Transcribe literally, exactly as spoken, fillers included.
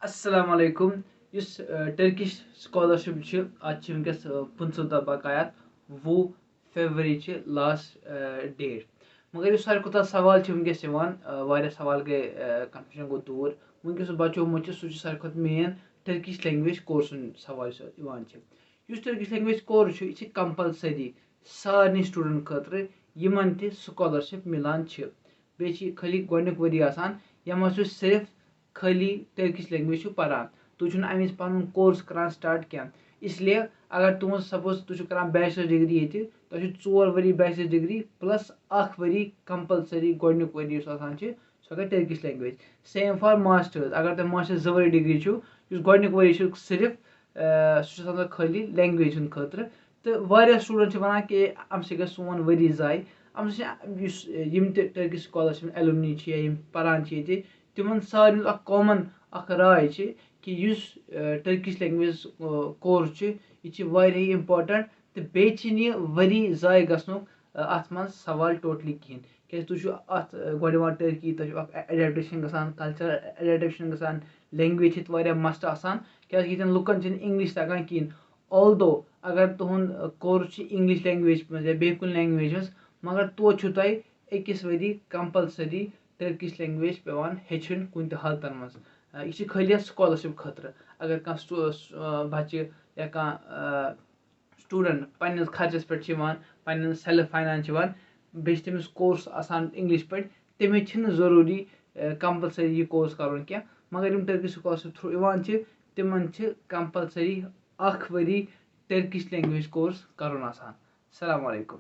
السلام علیکم۔ یُس ٹرکش سکالرشپ چھِ، اَتھ چھِ وٕنکیٚس پٕنٛژٕہ دۄہ بقایت، وُہ فیبرری چھِ لاسٹ ڈیٹ۔ مگر یُس ساروی کھۄتہٕ سوال چھِ وٕنکیٚس یِوان، واریاہ سوال گٔے، کنفیوژن گوٚو دوٗر۔ وٕنکیٚس یُس بچومُت چھُ، سُہ چھُ ساروی کھۄتہٕ مین ٹرکش لینگویج کورسُک سوال یُس یِوان چھِ۔ یُس ٹرکش لینگویج کورس چھُ، یہِ چھِ کمپلسری سارنٕے سٹوڈنٹ خٲطرٕ، یِمن تہِ سکالرشپ مِلان چھِ۔ بیٚیہِ چھِ یہِ خٲلی گۄڈٕنیُک ؤری آسان، یَتھ منٛز چھُ صرف خٲلی ٹرکش لینگویج چھُ پران۔ تُہۍ چھِو نہٕ اَمہِ وِزِ پنُن کورس کران سٹارٹ کینٛہہ۔ اس لیے اگر تُہنٛز، سپوز، تُہۍ چھِو کران بیچلر ڈگری ییٚتہِ، تۄہہِ چھُ ژور ؤری بیچلر ڈگری پلس اکھ ؤری کمپلسری گۄڈٕنیُک ؤری یُس آسان چھُ، سۄ گٔے Turkish language. Same for masters, اگر تۄہہِ ماسٹرس زٕ ؤری ڈگری چھُو، یُس گۄڈٕنیُک ؤری چھُ صرف، آ، سُہ چھُ آسان تۄہہِ خٲلی لینگویج ہُنٛد خٲطرٕ۔ تہٕ واریاہ سٹوڈنٹ چھِ وَنان کہِ اَمہِ سۭتۍ گژھِ سون ؤری ضایع۔ اَمہِ سۭتۍ چھِ یُس، یِم تہِ ٹرکش سکالرشپ ایلومنی چھِ یا یِم پَران چھِ ییٚتہِ، تِمَن سارنٕے اَکھ کامَن اَکھ راے چھِ کہِ یُس، آ، ٹرکش لینگویج، آ، کورس چھُ، یہِ چھِ واریاہ اِمپاٹنٹ، تہٕ بیٚیہِ چھِنہٕ یہِ ؤری ضایع گژھنُک، آ، اَتھ منٛز سوال ٹوٹلی کِہیٖنۍ۔ کیٛازِ تُہۍ چھُو اَتھ، آ، گۄڈٕ یِوان ٹرکی، تۄہہِ چھُو اَکھ اڈیپٹیشن گژھان، کلچرل اڈیپٹیشن گژھان، لینگویج ہیٚتھ واریاہ مسٹ آسان، کیٛازِ کہِ ییٚتٮ۪ن لُکَن چھِنہٕ انگلش تَگان کِہیٖنۍ۔ Although اگر تُہُنٛد، آ، کورس چھُ انگلش لینگویج منٛز یا بیٚیہِ کُنہِ لینگویج منٛز، مگر توتہِ چھُو تۄہہِ أکِس ؤری کمپلسری ٹرکش لینگویج پٮ۪وان ہیٚچھِنۍ کُنہِ تہِ حالتن منٛز۔ آ، یہِ چھِ خٲلی سکالرشپ خٲطرٕ۔ اگر کانٛہہ سٹو-، آ، بچہِ یا کانٛہہ، آ، سٹوڈنٹ پننِس خرچس پٮ۪ٹھ چھِ یِوان، پننِس سیلف فاینانس چھِ یِوان، بیٚیہِ چھِ تٔمِس کورس آسان انگلش پٲٹھۍ، تٔمِس چھِنہٕ ضروٗری، آ، کمپلسری یہِ کورس کرُن کینٛہہ۔ مگر یِم ٹرکش سکالرشپ تھرو یِوان چھِ، تِمن چھِ کمپلسری اکھ ؤری ٹرکش لینگویج کورس کرُن آسان۔ السلام علیکم۔